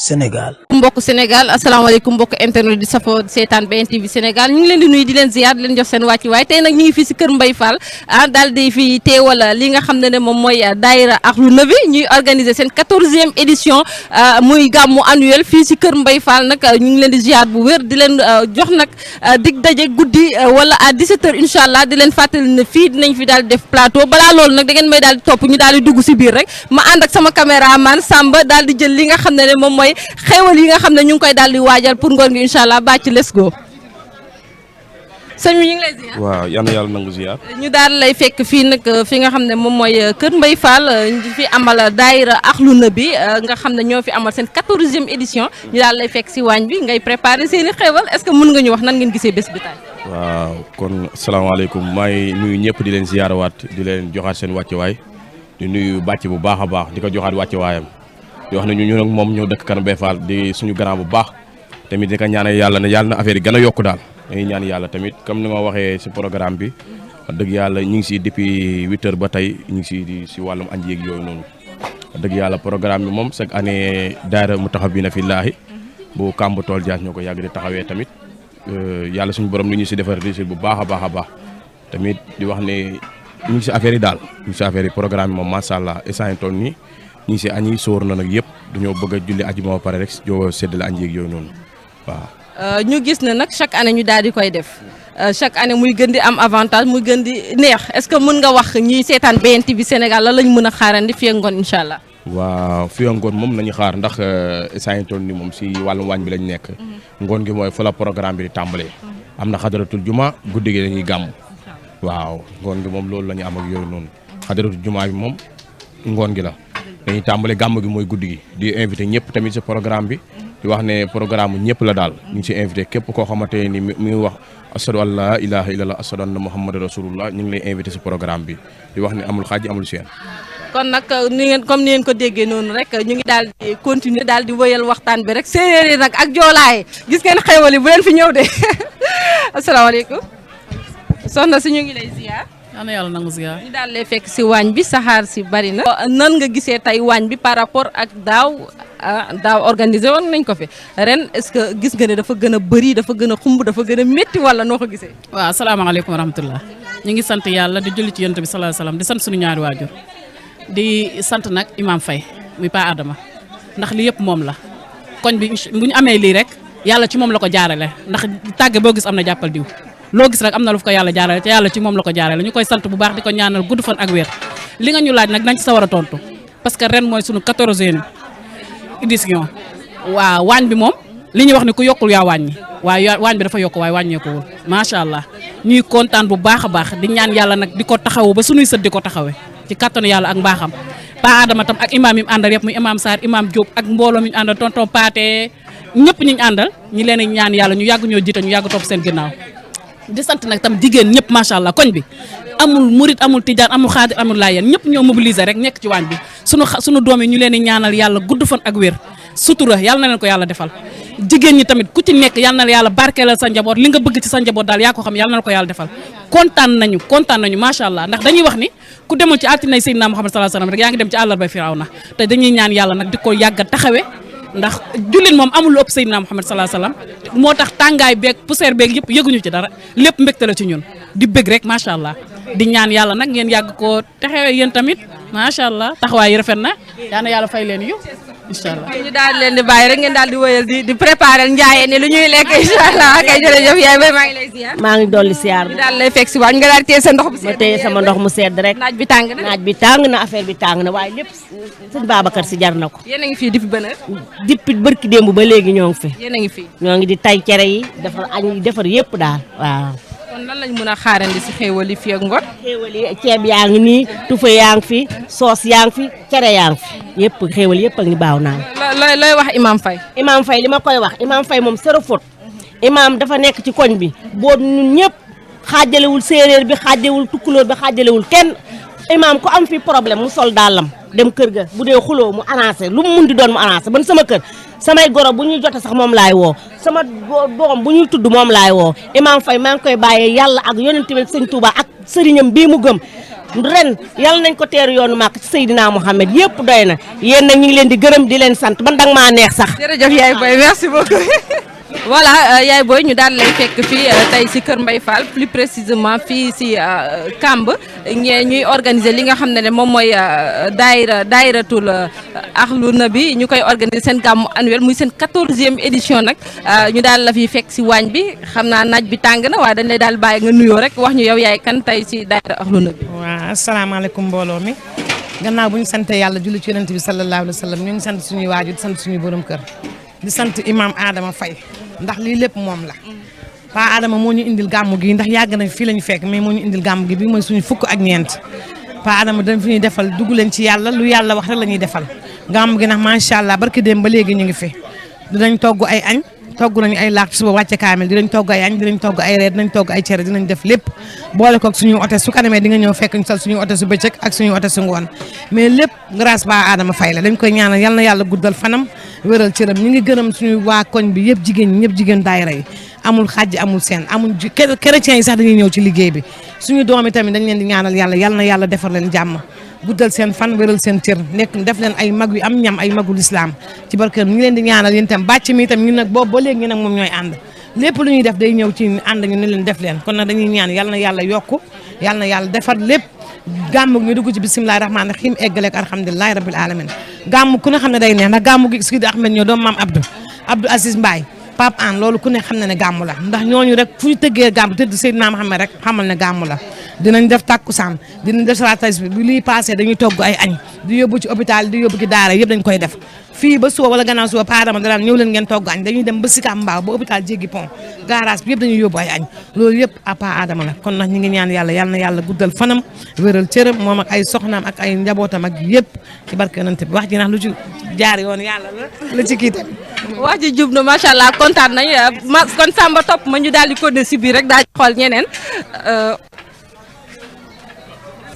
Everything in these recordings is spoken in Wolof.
Sénégal. mbokk Sénégal asalaamaaleykum mbokk internet di safo seetaan BNTV Sénégal ñu ngi leen di nuyu di leen ziar di leen jox seen wàcci waaye tey nag ñu ngi fii si kër Mbaye Fall daal di fi teewal li nga xam ne moom mooy daayira Ahlou Nabi ñuy organiser seen 14e édition muy gàmmu annuel fii si kër Mbaye Fall nag ñu ngi leen di ziar bu wér di leen jox nag dig daje guddi wala à 17h incha allah di leen fàttali ne fii dinañ fi daal di def plateau balaa loolu nag da ngeen may daal di topp ñu daal di dugg si biir rek ma ànd ak sama caméraman Samba daal di jël li nga xam ne moom mooy xéewal yi nga xam ne ñu ngi koy daal di waajal pour ngoon gi incha allah bàcc let's go. sëñ bi ñu ngi lay ziar. waaw yal na yàlla nangu ziar. ñu daal lay fekk fii nag fi nga xam ne moom mooy kër Mbaye Fall ñu fi amal daayira Ahlou Nabi nga xam ne ñoo fi amal seen 14e édition ñu daal lay fekk si waañ bi ngay préparer seen i xéewal est-ce que mën nga ñu wax nan ngeen gisee bés bi tay waaw kon asalaamaaleykum maa ngi nuyu ñëpp di leen ziarawaat di leen joxaat seen wàccuwaay di nuyu bàcc bu baax a baax di ko joxaat wàccuwaayam di wax ne ñu nag moom ñoo dëkk kër Mbaye Fall di suñu grand bu baax tamit di ko ñaanal yàlla ne yàlla na affaire yi gën a yokku daal dañuy ñaan yàlla tamit comme ni ma waxee si programme bi wax dëgg yàlla ñu ngi si depuis 8h ba tey ñu ngi si wàllum añ yeeg yooyu noonu wax dëgg yàlla programme bi moom chaque année daayira mu taxaw bi na fi laahi bu Kamb Tool Dias ñoo ko yàgg di taxawee tamit yàlla suñu borom li ñu si defar réussite bu baax a baax a baax tamit di wax ne ñu ngi si affaire yi daal ñu ngi si affaire yi programme bi moom macha allah instant toll nii ñu ngi si añ yi sóor na nag yëpp dañoo bëgg a julli aji ba pare rek joo séddale añ yeeg yooyu noonu waaw. ñu gis ne nag chaque année ñu daal di koy def chaque année muy gën di am avantage muy gën di neex est-ce que mën nga wax ñiy seetaan BNTV Sénégal lan lañ mën a xaarandi fii ak ngoon incha allah. waaw fii ak ngoon moom nañu xaar ndax saa yu toll nii moom si wàllum waañ bi lañ nekk. ngoon gi mooy fa la programme bi di tàmbalee. am na xadaratul juma guddi gi dañuy gàmm. waaw ngoon gi moom loolu la ñu am ak yooyu noonu. xadaratul juma bi moom ngoon gi la. dañuy tàmbale gàmm gi mooy guddi gi di invité ñëpp tamit si programme bi. di wax ne programme ñëpp la daal ñu ngi si invité képp koo xamante ni mi ngi wax ashadu an laa ilaha illallah ashadu anna muhammadu rasulullah ñu ngi lay invité si programme bi di wax ne amul xaaj amul seen. kon nag ni ngeen comme ni ngeen ko déggee noonu rek ñu ngi daal di continuer daal di wëyal waxtaan bi rek séeréer yi nag ak joolaay gis ngeen xéwal yi bu leen fi ñëw de asalaamaaleykum soxna si ñu ngi lay ziar. ana yàlla nangu ziar. ñu daal lay fekk si waañ bi saxaar si bari na. nan nga gisee tey waañ bi par rapport ak daaw organisé woon nañ ko fi ren est-ce que gis nga ne dafa gën a bëri dafa gën a xumb dafa gën a métti wala noo ko gisee. waaw asalaamaaleykum wa rahmatullah ñu ngi sant yàlla di julli ci yonent bi sallallahu alayhi wasallam di sant suñu ñaari waajur di sant nag Imam Faye muy Pa Adama ndax li yëpp moom la koñ bi bu ñu amee lii rek yàlla ci moom la ko jaarale ndax tàgge boo gis am na jàppal diw loo gis rek am na lu ko yàlla jaarale te yàlla ci moom la ko jaarale ñu koy sant bu baax di ko ñaanal gudd fan ak wér li nga ñu laaj nag nañ ci sa war a tontu parce que ren mooy suñu 14e édition waaw waañ bi moom li ñuy wax ne ku yokkul yaa wàññi waaye waañ bi dafa yokk waaye wàññeekuwul macha allah ñuy kontaan bu baax a baax di ñaan yàlla nag di ko taxawu ba suñuy sët di ko taxawee ci kattanu yàlla ak mbaaxam Pa Adama tam ak imaam yi mu àndal yëpp muy imaam Sarr imaam Diop ak mbooloo mi ñu àndal tonton Paate ñëpp ñu àndal ñi leen ñaan yàlla ñu yàgg ñoo jiite ñu yàgg topp seen ginnaaw di sant nag tam jigéen ñëpp macha allah koñ bi amul murit amul tijaan amul xaadir amul laayeen ñëpp ñoo mobiliser rek nekk ci waañ bi sunu doom yi ñu leen di ñaanal yàlla gudd fan ak wér sutura yàlla na leen ko yàlla defal jigéen ñi tamit ku ci nekk yàlla na yàlla barkeelal sa njaboot li nga bëgg ci sa njaboot daal yaa ko xam yàlla na ko yàlla defal kontaan nañu macha allah ndax dañuy wax ni ku demul ci altinay Seydina Muhammad sallallahu alayhi wasallam rek yaa ngi dem ci àllarbay Firawna te dañuy ñaan yàlla nag di ko yàgg a taxawe ndax jullit moom amul lu ëpp Seydina Muhammad sallallahu alayhi wasallam moo tax tàngaay beeg poussière beeg yëpp yëguñu ci dara lépp mbégte la ci ñun di bëgg rek macha allah di ñaan yàlla nag ngeen yàgg koo taxawee yéen tamit macha allah taxawaay yi rafet na yaa na yàlla fay leen yu incha allah. ñu daal leen di bàyyi rek ngeen daal di wëyal di préparer njaaye ne lu ñuy lekk incha allah kay jërëjëf yaay bay maa ngi lay ziar. maa ngi dolli siyaar. ñu daal lay fekk si waañ nga daal téye sa ndox bu sedd. ma téye sama ndox mu sedd rek. naaj bi tàng na naaj bi tàng na affaire bi tàng na waaye lépp sëñ Babacar si jar na ko. yéen a ngi fii depuis ban heure. depuis barki démb ba léegi ñoo ngi fi. yéen a ngi fii. ñoo ngi di tay cere yi defar añ yi defar yëpp daal waaw. kon lan lañ mën a xaarandi si xéewal yi fii ak ngoon. xéewal yi ceeb yaa ngi nii tufa yaa ngi fi soos yaa ngi fi cere yaa ngi fi yëpp xéewal yëpp ak ñu baaw naan. looy wax Imam Faye. Imam Faye li ma koy wax Imam Faye moom sero fot Imam dafa nekk ci koñ bi boo ñun ñëpp xaajalewul séeréer bi xaajalewul tukkulóor bi xaajalewul kenn Imam ku am fi problème mu sol dàllam dem kër ga bu dee xuloo mu arrangé lu mu mun di doon mu arrangé ban sama kër samay goro bu ñuy jote sax moom laay woo sama doom bu ñuy tudd moom laay woo Imam Faye maa ngi koy bàyyee yàlla ak yonent bi sëñ Touba ak sëriñam bii mu gëm ren yàlla nañ ko teeru yoonu màkk ci Seydina Mouhamed yëpp doy na yéen nag ñu ngi leen di gërëm di leen sant man danga maa neex sax. jërëjëf yaay boy merci beaucoup. voilà yaay booy ñu daal lay fekk fii tey si Kër Mbaye Fall plus précisément fii si Kamb ñuy organiser li nga xam ne moom mooy daayiratul Ahlou Nabi ñu koy organiser seen gàmmu annuel muy seen 14e édition nag ñu daal la fi fekk si waañ bi xam naa naaj bi tàng na waaye dañ lay daal bàyyi nga nuyoo rek wax ñu yow yaay kan tey si daayira Ahlou Nabi. waaw asalaamaaleykum mbooloo mi gannaaw bu ñu sante yàlla julli ci yonent bi sallallahu alayhi wa sallam ñu ngi sant suñuy waajur di sant suñuy borom kër di sant imam Adama Faye ndax lii lépp moom la Pa Adama moo ñu indil gàmmu gi ndax yàgg na fii la ñu fekk mais moo ñu indil gàmmu gi bi mooy suñu fukk ak ñeent Pa Adama dañ fi ñuy defal dugg leen ci yàlla lu yàlla wax rek la ñuy defal gàmmu gi nag macha allah barki dem ba léegi ñu ngi fi dinañ togg ay añ togg nañu ay laak suba wàcce kaamel dinañ togg ay añ dinañ togg ay reer dinañ togg ay cere dinañ def lépp boole koog suñu hôtesse su kanamee di nga ñëw fekk ñu sol suñu hôtesse su bëccëg ak suñu hôtesse su ngoon mais lépp grâce Pa Adama Faye la dañ koy ñaanal yal na yàlla guddal fanam wéral cëram ñu ngi gërëm suñu waa koñ bi yëpp jigéen ñi ñëpp jigéen daayira yi amul xàjj amul seen amul chrétiens yi sax dañuy ñëw ci liggéey bi suñu doom yi tamit dañ leen di ñaanal yàlla yal na yàlla defar leen jàmm guddal seen fan wéral seen cër nekk def leen ay mag yu am ñam ay magul islam ci barkeel ñu ngi leen di ñaanal yéen itam bàcc mi itam ñun nag boobu ba léegi ñu nag moom ñooy ànd lépp lu ñuy def day ñëw ci ànd ñu ne leen def leen kon nag dañuy ñaan yal na yàlla yokku yal na yàlla defar lépp gàmmu ñu dugg ci bisimilahi rahmaani rahim eggaleeg alhamdulilahi rabil alamin gàmmu ku ne xam ne day neex ndax gàmmu gi Sidi Ahmed ñoo doom maam Abdou Aziz Mbaye Pape An loolu ku ne xam na ne gàmmu la ndax ñooñu rek fu ñu tëggee gàmmu tëdd Seydina Muhammad rek xamal ne gàmmu la dinañ def takkusaan dinañ def salaat bi lii passé dañuy togg ay añ di yóbbu ci hôpital di yóbbu ci daara yëpp dañ koy def fii ba suba wala gannaaw suba Pa Adama daan ñëw leen ngeen togg añ dañuy dem ba Sicap Mbao ba hôpital jéggi pont garage bi yëpp dañuy yóbbu ay añ loolu yëpp à Pa Adama la kon nag ñu ngi ñaan yàlla yal na yàlla guddal fanam wéral cëram moom ak ay soxnaam ak ay njabootam ak yëpp ci barke yonent bi wax ji nag lu ci jaar yoon yàlla la ci kii tamit wax ji jub na macha allah kontaan nañ kon Samba topp ma ñu daal di continuer si biir rek daal di xool ñeneen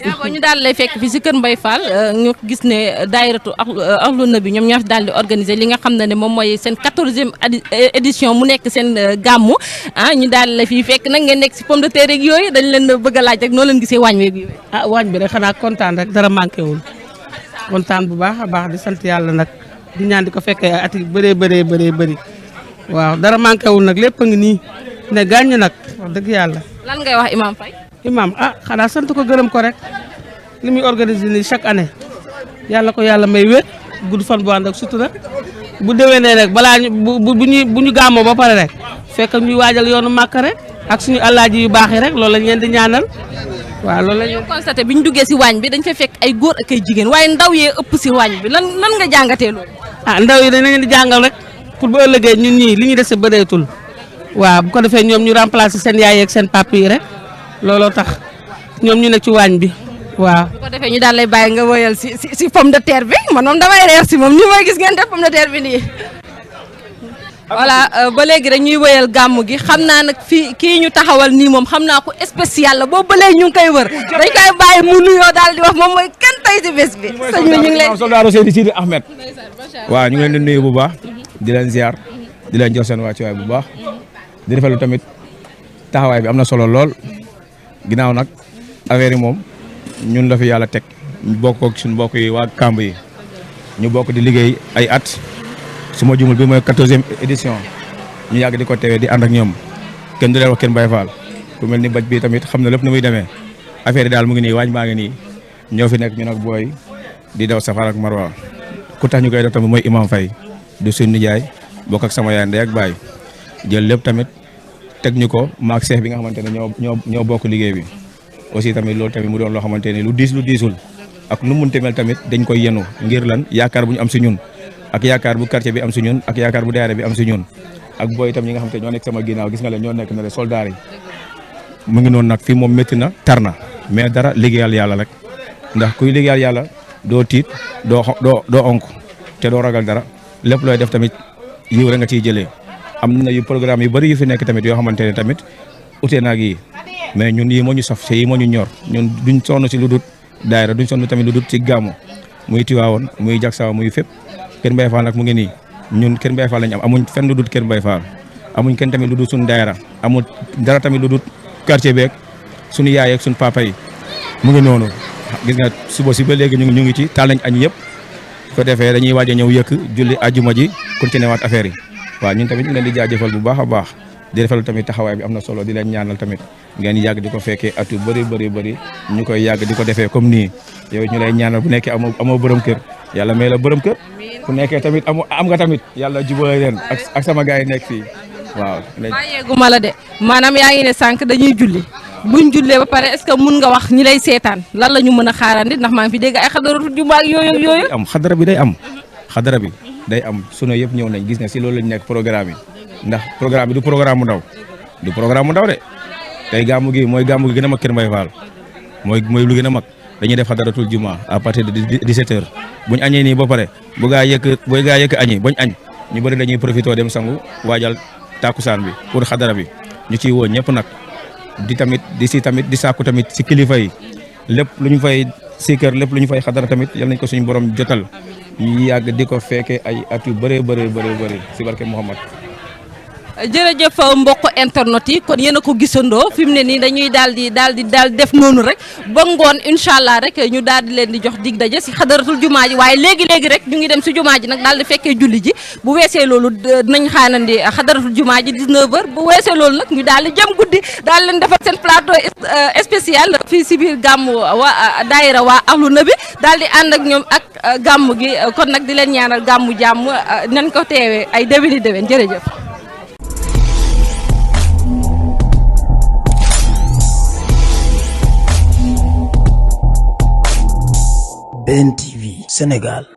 yaa boo ñu daal lay fekk fii si Kër Mbaye Fall ñu gis ne daayiratu Ahlou Nabi ñoom ñoo daal di organiser li nga xam ne moom mooy seen 14e édition mu nekk seen gàmmu ñu daal la fii fekk nag ngeen nekk si pomme de terre rek yooyu dañ leen bëgg a laaj rek noo leen gisee waañ weeg yooyu. waañ bi rek xanaa kontaan rek dara manqué wul kontaan bu baax a baax di sant yàlla nag di ñaan di ko fekkee at yi bëri waaw dara manqué wul nag lépp a ngi nii ne gàññ nag wax dëgg yàlla. lan ngay wax Imam Faye. Imam xanaa sant ko gërëm ko rek li muy organiser nii chaque année yàlla ko yàlla may wér gudd fan bu ànd ak sutura bu déwénee rek balaa ñu bu ñu gàmmoo ba pare rek fekk ñuy waajal yoonu màkk rek ak suñu alaaji yu baax yi rek loolu lañ leen di ñaanal waaw loolu la ñu constaté bi ñu duggee si waañ bi dañ fa fekk ay góor ak ay jigéen waaye ndaw yee ëpp si waañ bi lan nga jàngatee loolu. ndaw yi dañ leen di jàngal rek pour bu ëllëgee ñun ñii li ñu dese bëreetul waaw bu ko defee ñoom ñu remplacer seen yaay ak seen papa yi rek looloo tax ñoom ñu nekk ci waañ bi waaw. bu ko defee ñu daal lay bàyyi nga woyal si pomme de terre bi man moom damay reer si moom ni may gis ngeen def pomme de terre bi nii. voilà ba léegi rek ñuy woyal gàmmu gi xam naa nag fii kii ñu taxawal nii moom xam naa ko spécial la boobu ba léegi ñu ngi koy wër dañ koy bàyyi mu nuyoo daal di wax moom mooy kenn tey si bés bi. sëñ bi ñu ngi leen soldaaru Sidi Ahmed waaw ñu ngi leen di nuyu bu baax di leen ziar di leen jox seen wàccuwaay bu baax di rafetlu tamit taxawaay bi am na solo lool. ginnaaw nag affaire yi moom ñun la fi yàlla teg bokk ak suñu mbokk yi waa Kamb yi ñu bokk di liggéey ay at su ma jumul bi mooy 14e édition ñu yàgg di ko tewee di ànd ak ñoom kenn du leen wax Kër Mbaye Fall ku mel ni baj bi tamit xam na lépp na muy demee affaire yi daal mu ngi nii waañ baa ngi nii ñoo fi nekk ñu nag booy di daw safar ak marwa ku tax ñu koy def tamit mooy Imam Faye du suñu nijaay bokk ak sama yaay ndey ak baay jël lépp tamit teg ñu ko maak seex bi nga xamante ne ñoo bokk liggéey bi aussi tamit loolu tamit mu doon loo xamante ne lu diisul ak nu munte mel tamit dañ koy yenu ngir lan yaakaar bu ñu am si ñun ak yaakaar bu quartier bi am si ñun ak yaakaar bu daayira bi am si ñun ak booy itam ñi nga xamante ñoo nekk sama ginnaaw gis nga leen ñoo nekk na le soldaar yi mu ngi noonu nag fii moom métti na tar na mais dara liggéeyal yàlla rek ndax kuy liggéeyal yàlla doo tiit doo onk te doo ragal dara lépp looy def tamit yiw rek nga ciy jëlee am na yu programme yu bëri yu fi nekk tamit yoo xamante ne tamit ute naag yi mais ñun yii moo ñu saf te yii moo ñu ñor ñun duñ sonn si lu dut daayira duñ sonn tamit lu dut ci gàmmu muy Tiwaawoon muy Jaksaaw muy fépp Kër Mbaye Fall nag mu ngi nii ñun Kër Mbaye Fall lañ am amuñ fenn lu dul Kër Mbaye Fall amuñ kenn tamit lu dul suñu daayira amul dara tamit lu dul quartier beeg suñu yaay ak suñu papa yi mu ngi noonu gis nga suba si ba léegi ñu ngi ci taal nañ añ yëpp ko defee dañuy waaj a ñëw yëkk julli ajuma ji continuer waat affaire yi waaw ñun tamit ñu leen di jaajëfal bu baax a baax di defal tamit taxawaay bi am na solo di leen ñaanal tamit ngeen yàgg di ko fekkee atu bëri ñu koy yàgg di ko defee comme nii yow ñu lay ñaanal bu nekkee amoo borom kër yàlla may la borom kër bu nekkee tamit am nga tamit yàlla jubale leen ak sama gars yi nekk fii waaw. bàyyeeguma la de maanaam yaa ngi ne sànq dañuy julli buñ jullee ba pare est-ce que mun nga wax ñi lay seetaan lan la ñu mën a xaarandi ndax maa ngi fi dégg ay xadaratu juma ak yooyu. xadara bi day am xadara bi day am sunu yëpp ñëw nañ gis ne si loolu lañ nekk programme yi ndax programme bi du programme mu ndaw de tey gàmmu gi mooy gàmmu gi gën a mag Kër Mbaye Fall mooy lu gën a mag dañuy def xadaratul juma à partir de 17h buñ añee nii ba pare bu gaa yëkk añi bañ añ ñu bëri dañuy profité dem sangu waajal takusaan bi pour xadara bi ñu ciy woo ñëpp nag di sàkku tamit si kilifa yi lépp lu ñu fay sikkër lépp lu ñu fay xadara tamit yal nañ ko suñu borom jotal ñu yàgg di ko fekkee ay at yu bëree si barke Muhammad. jërëjëf mbokk internet yi kon yéen a ko gisandoo fi mu ne nii dañuy daal di def noonu rek ba ngoon incha allah rek ñu daal di leen di jox dig daje si xadaratul jumaa ji waaye léegi rek ñu ngi dem si jumaa ji nag daal di fekkee julli ji bu weesee loolu dinañ xaanandi xadaratul jumaa ji 19h bu weesee loolu nag ñu daal di jëm guddi daal leen defal seen plateau spécial fii si biir gàmmu waa daayira waa ahlu nabi daal di ànd ak ñoom ak gàmmu gi kon nag di leen ñaanal gàmmu jàmm nañ ko teewee ay déwéni déwén jërëjëf. BNTV Sénégal.